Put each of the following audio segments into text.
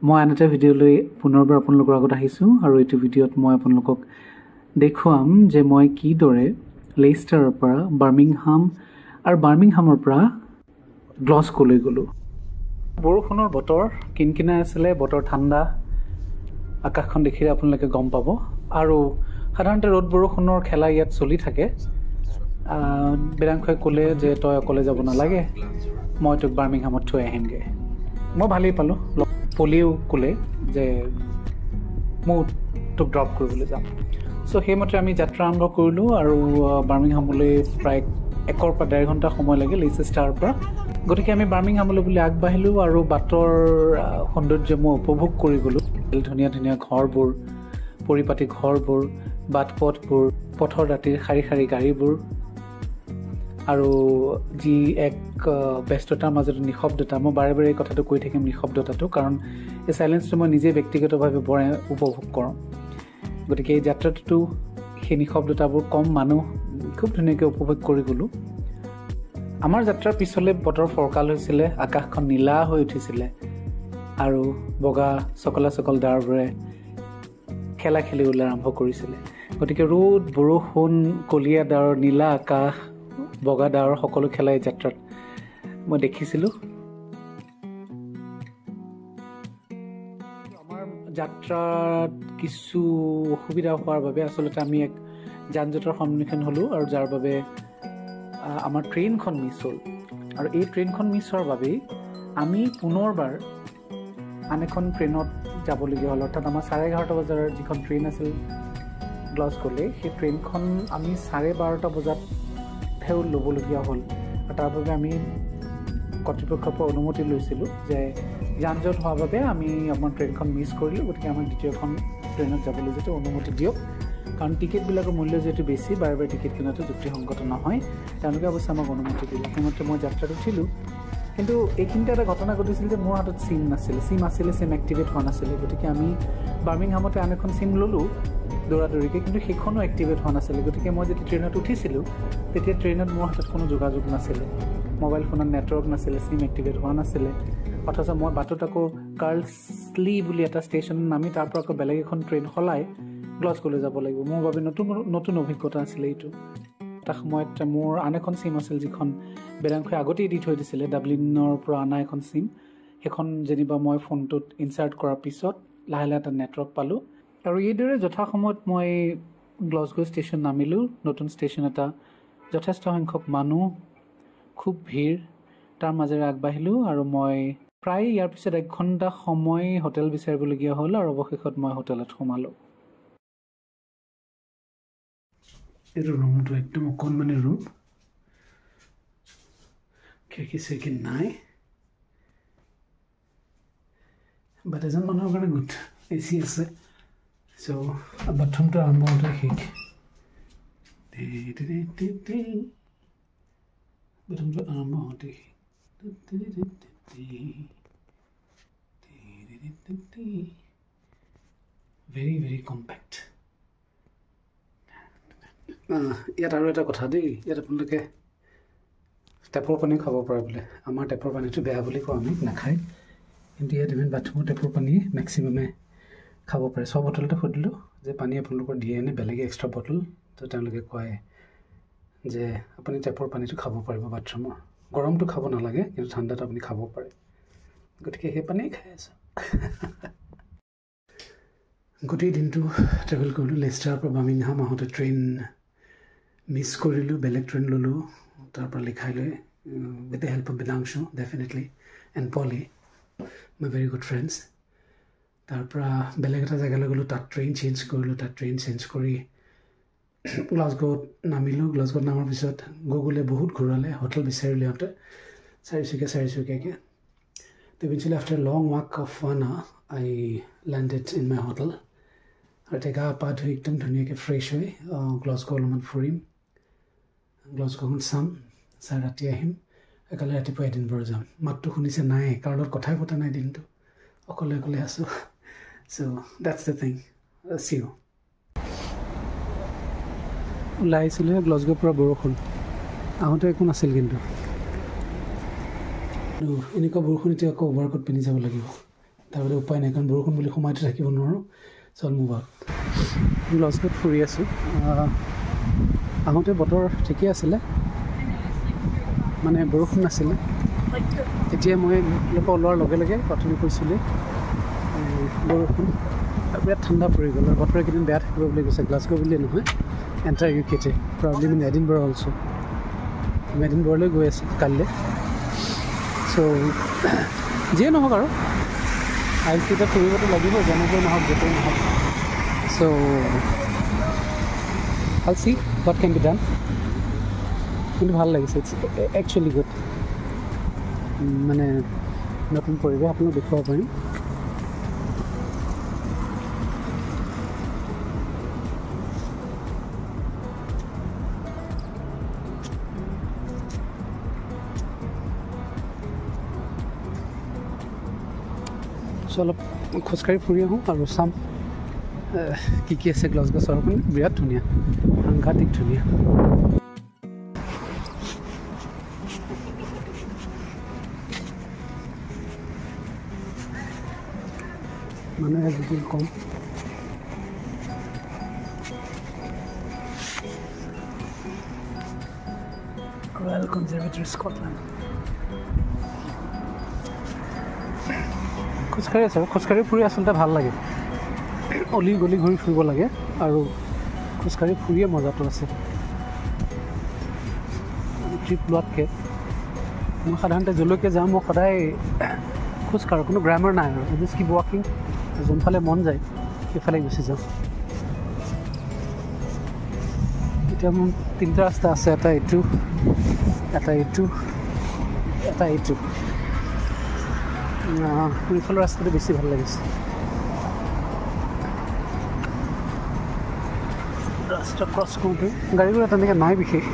মই আন এটা ভিডিঅ'লৈ পুনৰবাৰ আপোনালোকৰ আগত আহিছোঁ আৰু এইটো ভিডিঅ'ত মই আপোনালোকক দেখুৱাম যে মই কিদৰে লেইষ্টাৰৰ পৰা বাৰ্মিংহাম আৰু বাৰ্মিংহামৰ পৰা গ্লছগোলৈ গ'লোঁ। বৰষুণৰ বতৰ, কিনকিনাই আছিলে, বতৰ ঠাণ্ডা, আকাশখন দেখিলে আপোনালোকে গম পাব। আৰু সাধাৰণতে ৰ'দ বৰষুণৰ খেলা ইয়াত চলি থাকে। বেদাংশই ক'লে যে তই অকলে যাব নালাগে, মই তোক বাৰ্মিংহামত থৈ আহিমগৈ। মই ভালেই পালোঁ। পলিও ক'লে যে মই তোক ড্ৰপ কৰিবলৈ যাম। চ' সেইমতে আমি যাত্ৰা আৰম্ভ কৰিলোঁ আৰু বাৰ্মিংহামলৈ প্ৰায় 1 পৰা 1.5 ঘণ্টা সময় লাগে লেইচেষ্টাৰৰ পৰা। গতিকে আমি বাৰ্মিংহামলৈ বুলি আগবাঢ়িলোঁ আৰু বাটৰ সৌন্দৰ্য মই উপভোগ কৰি গ'লোঁ। ধুনীয়া ধুনীয়া ঘৰবোৰ, পৰিপাটি ঘৰবোৰ, বাট পথবোৰ, পথৰ দাঁতিৰ শাৰী শাৰী গাড়ীবোৰ আৰু যি এক ব্যস্ততাৰ মাজত নিশব্দতা। মই বাৰে বাৰে এই কথাটো কৈ থাকিম, নিশব্দতাটো, কাৰণ এই চাইলেঞ্চটো মই নিজে ব্যক্তিগতভাৱে বৰ উপভোগ কৰোঁ। গতিকে এই যাত্ৰাটোতো সেই নিশব্দতাবোৰ, কম মানুহ, খুব ধুনীয়াকৈ উপভোগ কৰি গ'লোঁ। আমাৰ যাত্ৰাৰ পিছলৈ বতৰ ফৰকাল হৈছিলে, আকাশখন নীলা হৈ উঠিছিলে আৰু বগা চকলা চকল ডাৱৰবোৰে খেলা খেলিবলৈ আৰম্ভ কৰিছিলে। গতিকে ৰ'দ, বৰষুণ, কলীয়া ডাৱৰ, নীলা আকাশ, বগা ডাৱৰ, সকলো খেলা এই যাত্ৰাত মই দেখিছিলোঁ। আমাৰ যাত্ৰাত কিছু অসুবিধা হোৱাৰ বাবে আচলতে আমি এক যান জঁটৰ সন্মুখীন হ'লোঁ আৰু যাৰ বাবে আমাৰ ট্ৰেইনখন মিছ হ'ল। আৰু এই ট্ৰেইনখন মিছ হোৱাৰ বাবেই আমি পুনৰবাৰ আন এখন ট্ৰেইনত যাবলগীয়া হ'ল। অৰ্থাৎ আমাৰ 11:30 বজাৰ যিখন ট্ৰেইন আছিল গ্লছগোলৈ, সেই ট্ৰেইনখন আমি 12:30 বজাতহে ল'বলগীয়া হ'ল। আৰু তাৰ বাবে আমি কৰ্তৃপক্ষৰ পৰা অনুমতি লৈছিলোঁ যে যান জঁট হোৱাৰ বাবে আমি আমাৰ ট্ৰেইনখন মিছ কৰিলোঁ, গতিকে আমাক দ্বিতীয়খন ট্ৰেইনত যাবলৈ যাতে অনুমতি দিয়ক। কাৰণ টিকেটবিলাকৰ মূল্য যিহেতু বেছি, বাৰে বাৰে টিকেট কিনাটো যুক্তিসংগত নহয়। তেওঁলোকে অৱশ্যে আমাক অনুমতি দিলে। সেইমতে মই যাত্ৰাত উঠিলোঁ। কিন্তু এইখিনিতে এটা ঘটনা ঘটিছিল যে মোৰ হাতত চিম নাছিলে, চিম আছিলে, চিম এক্টিভেট হোৱা নাছিলে। গতিকে আমি বাৰ্মিংহামতে আন এখন চিম ল'লোঁ দৌৰা দৌৰিকৈ, কিন্তু সেইখনো এক্টিভেট হোৱা নাছিলে। গতিকে মই যেতিয়া ট্ৰেইনত উঠিছিলোঁ তেতিয়া ট্ৰেইনত মোৰ হাতত কোনো যোগাযোগ নাছিলে, মোবাইল ফোনত নেটৱৰ্ক নাছিলে, চিম এক্টিভেট হোৱা নাছিলে। অথচ মই বাটত আকৌ কাৰ্লছলি বুলি এটা ষ্টেচনত নামি তাৰ পৰা আকৌ বেলেগ এখন ট্ৰেইন সলাই গ্লছগোলৈ যাব লাগিব। মোৰ বাবে নতুন নতুন অভিজ্ঞতা আছিলে এইটো। এটা সময়ত মোৰ আন এখন চিম আছিল যিখন বেদাংশই আগতেই দি থৈ দিছিলে, ডাবলিনৰ পৰা অনা এখন চিম। সেইখন যেনিবা মই ফোনটোত ইনচাৰ্ট কৰাৰ পিছত লাহে লাহে এটা নেটৱৰ্ক পালোঁ। আৰু এইদৰে যথাসময়ত মই গ্লছগো ষ্টেচন নামিলোঁ। নতুন ষ্টেচন এটা, যথেষ্ট সংখ্যক মানুহ, খুব ভিৰ, তাৰ মাজেৰে আগবাঢ়িলোঁ। আৰু মই প্ৰায় ইয়াৰ পিছত 1 ঘণ্টা সময় হোটেল বিচাৰিবলগীয়া হ'ল আৰু অৱশেষত মই হোটেলত সোমালোঁ। এইটো ৰুমটো একদম অকণমানি ৰুম, খিৰিকী চিৰিকী নাই, বাট এজন মানুহৰ কাৰণে গুড, এ চি আছে। চ' বাথৰুমটো আৰম্ভ হওঁতে শেষ। বাথৰুমটো আৰম্ভ হওঁতে শেষ। Very very compact. ইয়াত আৰু এটা কথা দেই, ইয়াত আপোনালোকে টেপৰ পানীও খাব পাৰে বোলে। আমাৰ টেপৰ পানীটো বেয়া বুলি কওঁ আমি, নাখায়, কিন্তু ইয়াত ইভেন বাথৰুমৰ টেপৰ পানী মেক্সিমামে খাব পাৰে। চব হোটেলতে সুধিলোঁ যে পানী আপোনালোকৰ দিয়ে নে বেলেগে এক্সট্ৰা বটল, তো তেওঁলোকে কয় যে আপুনি টেপৰ পানীটো খাব পাৰিব বাথৰুমৰ। গৰমটো খাব নালাগে, কিন্তু ঠাণ্ডাটো আপুনি খাব পাৰে। গতিকে সেই পানীয়ে খাই আছোঁ। গোটেই দিনটো ট্ৰেভেল কৰিলোঁ। লেষ্টাৰৰ পৰা বাৰ্মিংহাম আহোঁতে ট্ৰেইন মিছ কৰিলোঁ, বেলেগ ট্ৰেইন ল'লোঁ তাৰ পৰা লিখাই লৈ, with the help of Bilangshu definitely and Polly, my very good friends. তাৰ পৰা বেলেগ এটা জেগালৈ গ'লোঁ, তাত ট্ৰেইন চেঞ্জ কৰিলোঁ। তাত ট্ৰেইন চেঞ্জ কৰি গ্লাছগোত নামিলোঁ। গ্লাছগোত নামাৰ পিছত গুগলে বহুত ঘূৰালে, হোটেল বিচাৰি উলিয়াওঁতে চাৰিচুকীয়া চাৰিচুকীয়াকৈ। Eventually after long walk of 1 hour I landed in my hotel. আৰু এতিয়া গা পা ধুই একদম ধুনীয়াকৈ ফ্ৰেছ হৈ গ্লাছগো অলপমান ফুৰিম, গ্লাছগোখন চাম, চাই ৰাতি আহিম। কালি ৰাতিপুৱা এডিনবাৰ্গ যাম। মাতটো শুনিছে নাই, কাৰো লগত কথাই পতা নাই, দিনটো অকলে অকলে আছোঁ। So that's the thing, see you. ওলাই আহিছিলোঁহে গ্লাছগোৰ পৰা, বৰষুণ আহোঁতে একো নাছিল, কিন্তু এনেকুৱা বৰষুণ এতিয়া আকৌ অভাৰকোট পিন্ধি যাব লাগিব। তাৰ বাদে উপায় নাই, কাৰণ বৰষুণ বুলি সোমাইতো থাকিব নোৱাৰোঁ। চ' মুভ আউট। গ্লাছগোত ফুৰি আছোঁ। আহোঁতে বতৰ ঠিকেই আছিলে, মানে বৰষুণ নাছিলে। এতিয়া মই পৰা ওলোৱাৰ লগে লগে অথনি কৈছিলোঁ বৰষুণ, বিৰাট ঠাণ্ডা পৰি গ'ল। আৰু বতৰ এইকেইদিন বেয়া থাকিব বুলি কৈছে, গ্লাছগো বুলিয়ে নহয়, এণ্টায়াৰ ইউ কেতে, প্ৰব্লেম ইন এডিনবৰ্গ অলছ'। আমি এডিনবৰ্গলৈ গৈ আছোঁ কাইলৈ। চ' যিয়ে নহওক আৰু আহিছোঁ এতিয়া, ফুৰিবতো লাগিব, যেনেকৈ নহওক য'তেই নহওক। So I'll see what can be done. কিন্তু ভাল লাগিছে, it's actually good. মানে নতুন পৰিৱেশ আপোনাক দেখুৱাব পাৰিম। চ' অলপ খোজকাঢ়ি ফুৰি আহোঁ আৰু চাম কি কি আছে। গ্লাছগো চহৰখন বিৰাট ধুনীয়া, সাংঘাতিক ধুনীয়া। মানুহে যদি কম ৰয়েল কনজাৰ্ভেটৰী স্কটলেণ্ড। খোজকাঢ়ি আছে, খোজকাঢ়ি ফুৰি আচলতে ভাল লাগে। অলি গলি ঘূৰি ফুৰিব লাগে আৰু খোজকাঢ়ি ফুৰিয়ে মজাটো আছে। ট্ৰিপ লোৱাতকৈ মই সাধাৰণতে য'লৈকে যাওঁ মই সদায় খোজকাঢ়োঁ, কোনো গ্ৰামাৰ নাই আৰু জাষ্ট কিপ ৱাকিং, যোনফালে মন যায় সেইফালে গুচি যাওঁ। এতিয়া মোৰ তিনিটা ৰাস্তা আছে, এটা এইটো, এটা এইটো, এটা এইটো। এইফালৰ ৰাস্তাটো বেছি ভাল লাগিছে। ৰাস্তা ক্ৰছ কৰোঁতে গাড়ী ঘোঁৰা তেনেকৈ নাই বিশেষ।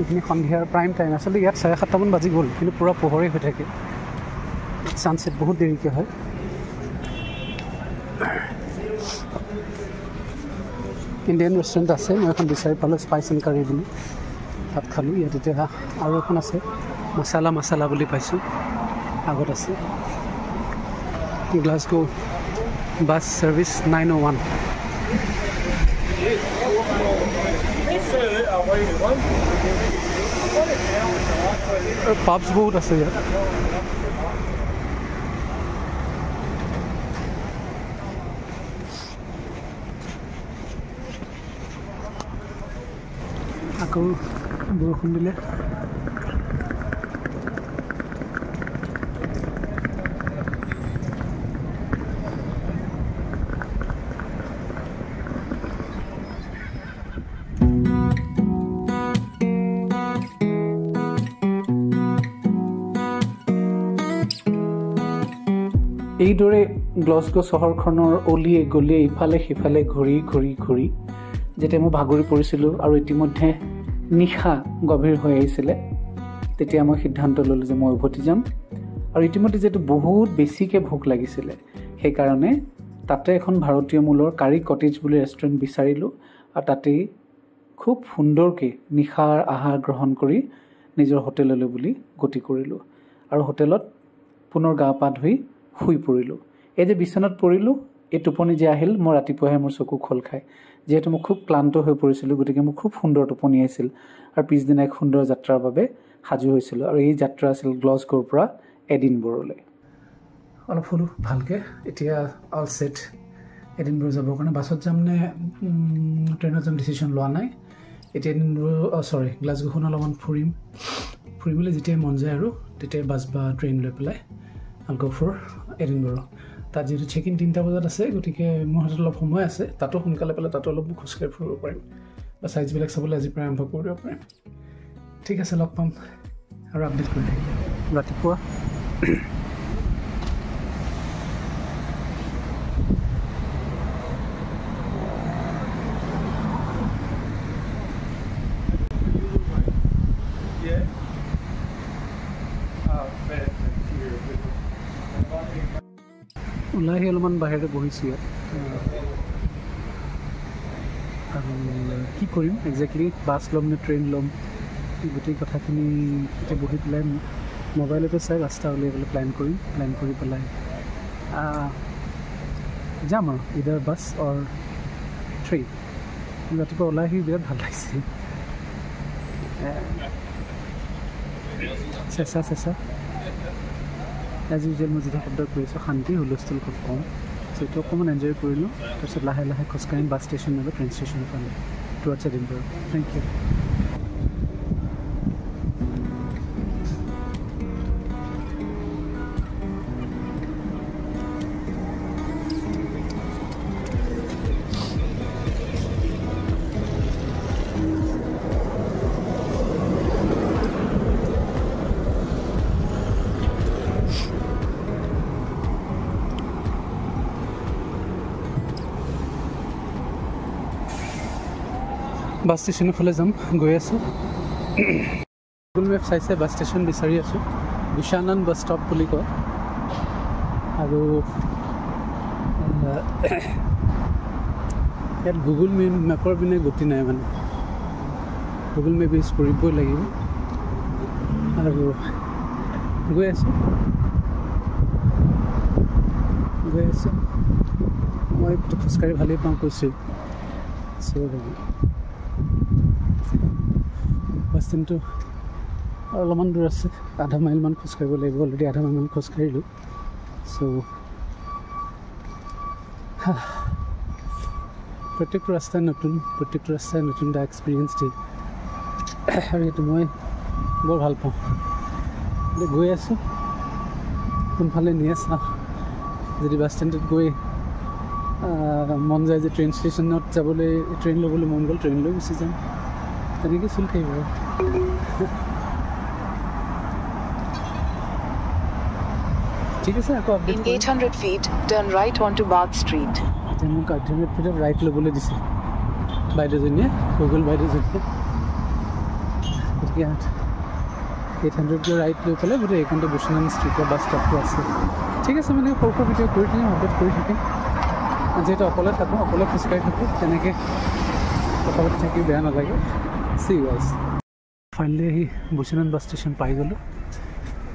এইখিনি সন্ধিয়াৰ প্ৰাইম টাইম, আচলতে ইয়াত 7:30মান বাজি গ'ল, কিন্তু পূৰা পোহৰেই হৈ থাকে। ছানছেট বহুত দেৰিকৈ হয়। ইণ্ডিয়ান ৰেষ্টুৰেণ্ট আছে, মই এখন বিচাৰি পালোঁ, স্পাইচ এণ্ড কাৰী বুলি, তাত খালোঁ। ইয়াত এতিয়া আৰু এখন আছে, মচালা মচালা বুলি পাইছোঁ, আগত আছে। Glasgow bus service 901। আৰু পাবছ বহুত আছে ইয়াত। আকৌ বৰষুণ দিলে। এইদৰে গ্লাছগো চহৰখনৰ অলিয়ে গলিয়ে ইফালে সিফালে ঘূৰি ঘূৰি ঘূৰি যেতিয়া মই ভাগৰি পৰিছিলোঁ আৰু ইতিমধ্যে নিশা গভীৰ হৈ আহিছিলে, তেতিয়া মই সিদ্ধান্ত ল'লোঁ যে মই উভতি যাম। আৰু ইতিমধ্যে যিহেতু বহুত বেছিকৈ ভোক লাগিছিলে, সেইকাৰণে তাতে এখন ভাৰতীয় মূলৰ কাৰী কটেজ বুলি ৰেষ্টুৰেণ্ট বিচাৰিলোঁ আৰু তাতেই খুব সুন্দৰকৈ নিশাৰ আহাৰ গ্ৰহণ কৰি নিজৰ হোটেললৈ বুলি গতি কৰিলোঁ। আৰু হোটেলত পুনৰ গা পা ধুই শুই পৰিলোঁ। এই যে বিচনাত পৰিলোঁ, এই টোপনি যে আহিল, মই ৰাতিপুৱাহে মোৰ চকু খোল খায়। যিহেতু মই খুব ক্লান্ত হৈ পৰিছিলোঁ, গতিকে মোৰ খুব সুন্দৰ টোপনি আহিছিল আৰু পিছদিনা এক সুন্দৰ যাত্ৰাৰ বাবে সাজু হৈছিলোঁ। আৰু এই যাত্ৰা আছিল গ্লাছগোৰ পৰা এডিনবৰলৈ। অলপ শুলোঁ ভালকৈ, এতিয়া অল ছেট। এডিনবৰ্গ যাবৰ কাৰণে বাছত যাম নে ট্ৰেইনত যাম ডিচিশ্যন লোৱা নাই। এতিয়া এডিনবৰ্গ চৰি গ্লাছগোখন অলপমান ফুৰিম, ফুৰিবলৈ যেতিয়াই মন যায় আৰু তেতিয়াই বাছ বা ট্ৰেইন লৈ পেলাই I'll go for Edinburgh. তাত যিহেতু চেক ইন 3টা বজাত আছে, গতিকে মোৰ হাতত অলপ সময় আছে। তাতো সোনকালে পেলাই তাতো অলপ খোজকাঢ়ি ফুৰিব পাৰিম বা চাইজবিলাক চাবলৈ আজিৰ পৰা আৰম্ভ কৰি দিব পাৰিম। ঠিক আছে, লগ পাম আৰু আপডেট কৰি থাকিম ৰাতিপুৱা। ওলাই আহি অলপমান বাহিৰতে বহিছোঁ ইয়াত। আৰু কি কৰিম একজেক্টলি, বাছ ল'ম নে ট্ৰেইন ল'ম, গোটেই কথাখিনি এতিয়া বহি পেলাই মোবাইলতে চাই ৰাস্তা উলিয়াই পেলাই প্লেন কৰিম। প্লেন কৰি পেলাই যাম আৰু ইডাৰ বাছ অৰ ট্ৰেইন। ৰাতিপুৱা ওলাই আহি বিৰাট ভাল লাগিছে, চেঁচা চেঁচা। এজ ইউজুৱেল মই যিটো শব্দ কৰি আছোঁ, শান্তি, হুলস্থুল খুব কম। চ' এইটো অকণমান এনজয় কৰিলোঁ, তাৰপিছত লাহে লাহে খোজকাঢ়িম বাছ ষ্টেচন আৰু ট্ৰেইন ষ্টেচনৰ ফালে towards Edinburgh. Thank you. Bus ষ্টেচনৰ ফালে যাম, গৈ আছোঁ। গুগল মেপ চাইছে, বাছ ষ্টেচন বিচাৰি আছোঁ। বুচানন বাছ ষ্টপ বুলি কয়। আৰু ইয়াত গুগল মেপৰ পিনে গতি নাই, মানে গুগল মেপ ইউজ কৰিবই লাগিব। আৰু গৈ আছোঁ গৈ আছোঁ। মই খোজকাঢ়ি ভালেই পাওঁ কৈছোঁ। চ' বাছ ষ্টেণ্ডটো অলপমান দূৰ আছে, আধা মাইলমান খোজকাঢ়িব লাগিব। অলৰেডি আধা মাইলমান খোজকাঢ়িলোঁ। চ' প্ৰত্যেকটো ৰাস্তাই নতুন, প্ৰত্যেকটো ৰাস্তাই নতুন এটা এক্সপিৰিয়েঞ্চ দিয়ে, আৰু সেইটো মই বৰ ভাল পাওঁ। গৈ আছোঁ, কোনফালে নিয়ে চাওঁ। যদি বাছ ষ্টেণ্ডত গৈ মন যায় যে ট্ৰেইন ষ্টেচনত যাবলৈ, ট্ৰেইন ল'বলৈ মন গ'ল, ট্ৰেইন লৈ গুচি যাম, তেনেকৈ চলি থাকিব। ঠিক আছে, আকৌ update. In 800 feet, turn right onto Bath Street. এতিয়া মোক 800 ফিটত ৰাইট ল'বলৈ দিছে বাইদেউজনীয়ে, গুগল বাইদেউজনীয়ে। গতিকে 800 ৰাইট লৈ পেলাই গোটেই এইখনতে বুচানন ষ্ট্ৰীটৰ বাছ ষ্টপটো আছে। ঠিক আছে, মানে সৰু সৰু ভিডিঅ' কৰি থাকিম, আপডেট কৰি থাকিম। যিহেতু অকলে থাকোঁ, অকলে খোজকাঢ়ি থাকোঁ, তেনেকৈ কথা পাতি থাকি বেয়া নালাগে। C U guys. ফাইনেলি আহি বুচানন বাছ ষ্টেচন পাই গ'লোঁ।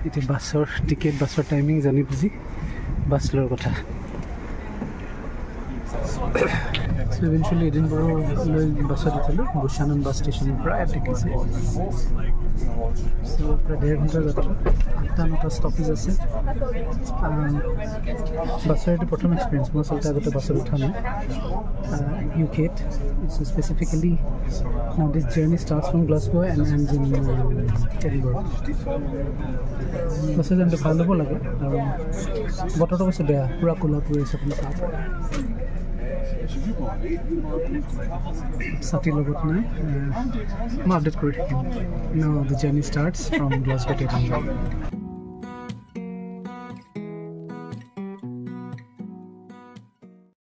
এতিয়া বাছৰ টিকেট, বাছৰ টাইমিং জানি বুজি বাছ লোৱাৰ কথা। চ' ইভেঞ্চুৱেলি এডিনবৰলৈ বাছত উঠিলোঁ, বুচানন বাছ ষ্টেচনৰ পৰা ইয়াত দেখিছে। চ' প্ৰায় 1.5 ঘণ্টাৰ যাত্ৰা, 8টা 9টা ষ্টপেজ আছে। বাছৰ এইটো প্ৰথম এক্সপিৰিয়েঞ্চ, মই আচলতে আগতে বাছত উঠা নাই ইউ কেত। So specifically now this journey starts from Glasgow and ends in Edinburgh. বাছৰ জাৰ্ণিটো ভাল হ'ব লাগে। আৰু বতৰটো অৱশ্যে বেয়া, পূৰা ক'লা পৰি আছে, আপুনি চাব পাৰে। ছাতিৰ লগত নাই, মই আপডেট কৰি থাকিম। Now the journey starts from Glasgow to Edinburgh.